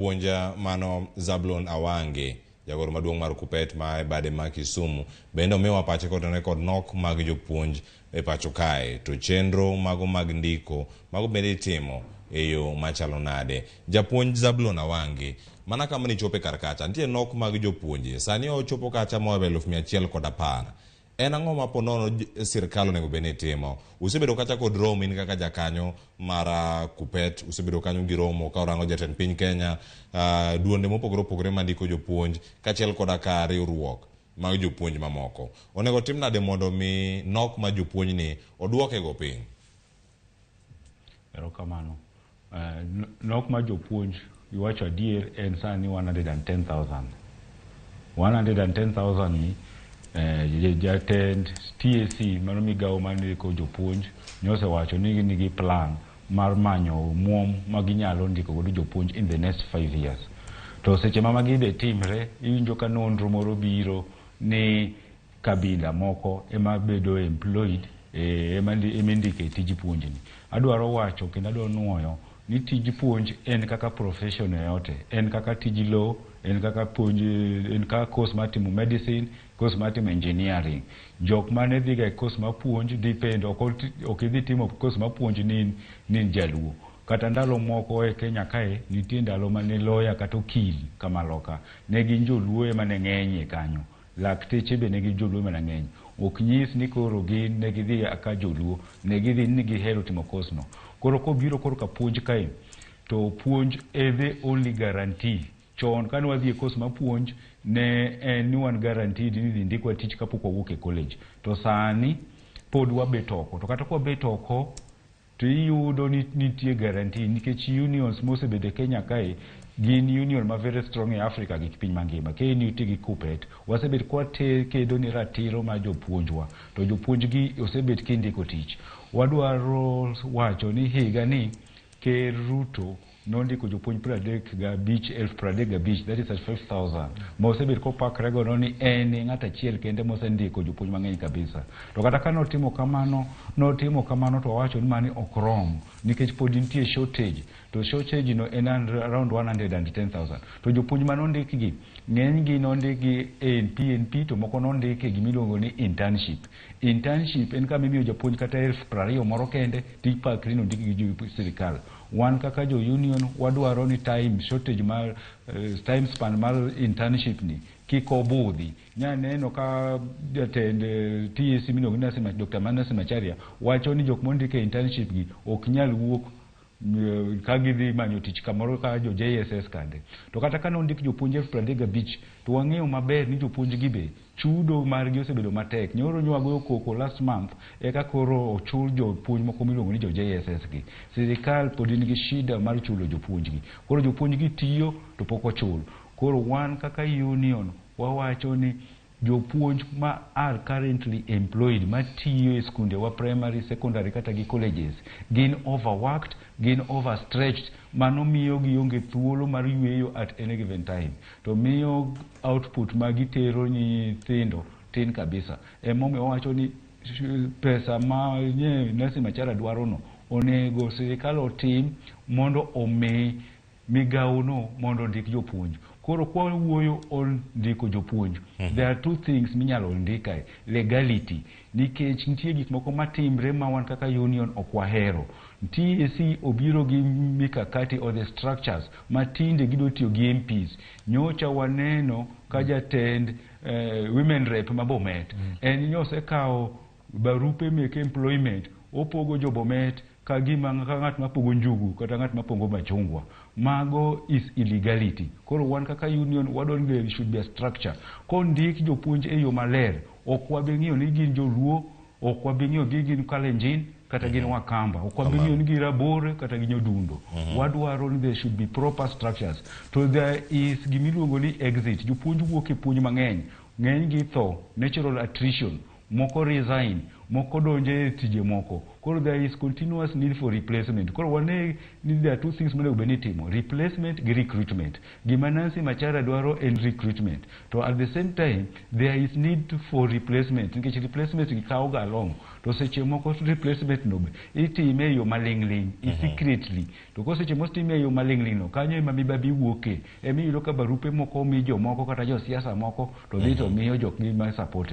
Puonj mano Zablon Awange, jagoro maduong' mar Kuppet ma e bade ma Kisumu, bende omiwa pache kotenore kod nok mag jopuonj e pacho kae. To chenro mago mag ndiko, mago bende itimo e yo machalo nade? Japuonj Zablon Awange, mana kama nichope kar kacha, nitie nok mag jopuonje. Sani ochopo kacha mohewo 110,000. En ang'o ma po nono sirkal onego bed ni timo? Usebedo kacha kod romo in kaka jakanyo mar Kuppet, usebedo kanyo gi romo ka orango jatend piny Kenya, duonde mopogore opogore mandiko jopuonj, kaachiel koda ka riwruok mag jopuonj mamoko. Onego tim nade mondo mi nok mar jopuonj ni oduoke go piny? Erokamano. Nok mar jopuonj iwacho adier en sani 110,000. 110,000 ni jatend TSC, mano migawo mandiko jopuonj, nyosewacho ni nigi plan mar manyo omuom ma ginyalo ndiko godo jopuonj in the next 5 years. To seche ma magi be timre, iwinjo ka nonro moro biro ni kabila moko ema bedo employed, ema indiko e tij puonj ni. Adwaro wacho kendo adwaro nuoyo ni tij puonj en kaka profession yoyote, en kaka tij law, en kaka puonj, en kaka course mar timo medicine, course mar timo engineering. Jok mane dhiga e course mar puonj depend, ok idhi timo course mar puonj ni in jaluo. Kata ndalo moko e Kenya kae, nitie ndalo mane lawyer kata okil kamaloka, ne gin joluo ema ne ng'enyie kanyo. Lakteche be ne gin joluo ema ne ng'eny. Ok nyis ni koro gin ne gidhi ka joluo, ne gidhi ni gihero timo course no. Koro kobiro korka puonj kae, to puonj e the only guarantee. Chon kane wadhi e course mar puonj, ne en ni wan guaranteed ni idhi ndikwa tich kapok wawuok e college. To sani pod wabet oko. To kata kwabet oko, to iyudo ni nitie guarantee nikech unions mosebedo e Kenya kae gin union ma very strong e Africa gi piny mangima. KNUT gi Kuppet wasebet kwakedo ni ratiro mar jopuonjwa, to jopuonj gi osebet kindiko tich. Wadwaro wacho ni higa ni Ker Ruto nondiko jopuonj 35 35,000, that is 35,000, ma osebet kopakre godo ni en e ng'at achiel kende mosendiko jopuonj mang'eny kabisa. To kata ka notimo kamano, notimo kamano to wawacho ni mani ok rom nikech pod nitie shortage, to shortage no en around 110,000. To jopuonj manondik gi, ng'eny gi nondik gi e PNP, to moko nondik e gimiluongo ni internship. Internship en kama imiyo japuonj kata 20,000 moro kende tipakri ni ondiki gi sirikal. Wan kaka jo union wadwaro ni time shortage mar time span mar internship ni kik obudhi. Nya neno ka jatend TSC miluongo ni Nancy, Dr. Nancy Macharia wacho ni jok mondik e internship gi ok nyal wuok ka gidhi manyo tich kamoro ka jo JSS kande. To kata ka nondik jopuonj 35,000, to wang'eyo maber ni jopuonj gi be chudo margi osebedo matek. Nyoro nywagoyo koko last month eka koro ochul jopuonj moko miluongo ni jo JSS gi. Sirikal pod nigi shida mar chulo jopuonj gi. Koro jopuonj gi tiyo to pok ochul. Koro wan kaka union wawacho ni jopuonj ma are currently employed matiyo e skunde wa primary, secondary kata gi colleges gin overworked, gin overstretched. Mano miyo gionge thuolo mar yweyo at any given time. To miyo output ma gitero nyithindo tin kabisa. Emomiyo wawacho ni pesa ma nye Nancy Macharia dwaro no onego sirikal otim mondo omi migawo no mondo ondik jopuonj. Koro kwa wuoyo on ndiko jopuonj, there are two things minyalo ndik kae. Legality, nikech nitie gik moko matimre ma wan kaka union ok wahero. TSC obiro gi mikakati or the structures ma tinde gidwa tiyo gi MPs. Nyocha waneno ka jatend women rep ma Bomet, en nyosekawo barupe meke employment opogo jo Bomet ka gima ka ng'at mapogo njugu kata ng'at mapogo machungwa. Mago is illegality. Koro wan kaka union wadwaro ni there should be a structure. Kondik jopuonj e yo maler, ok wabi ng'iyo ni gin joluo, ok wabi ng'iyo ni gin Kalenjin kata gin Wakamba, ok wabi ng'iyo ni gin Rabore kata gin Odundo. Wadwaro ni there should be proper structures. To there is gimiluongo ni exit. Jopuonj wuok e puonj mang'eny, ng'eny gi tho, natural attrition, moko resign, moko donjo e tije moko. Koro there is continuous need for replacement. Koro wane ni there are two things monego bed ni itimo: replacement gi recruitment. Gima Nancy Macharia dwaro en recruitment, to at the same time there is need for replacement, nikech replacement gi kawo ga long, to seche moko replacement no be itime e yo maling'ling', secretly. To ko seche motime e yo maling'ling' no, kanyo ema mibadhi wuoke, emiyudo ka barupe moko omi jomoko kata josiasa moko to dhi to miyo jok ma support gi.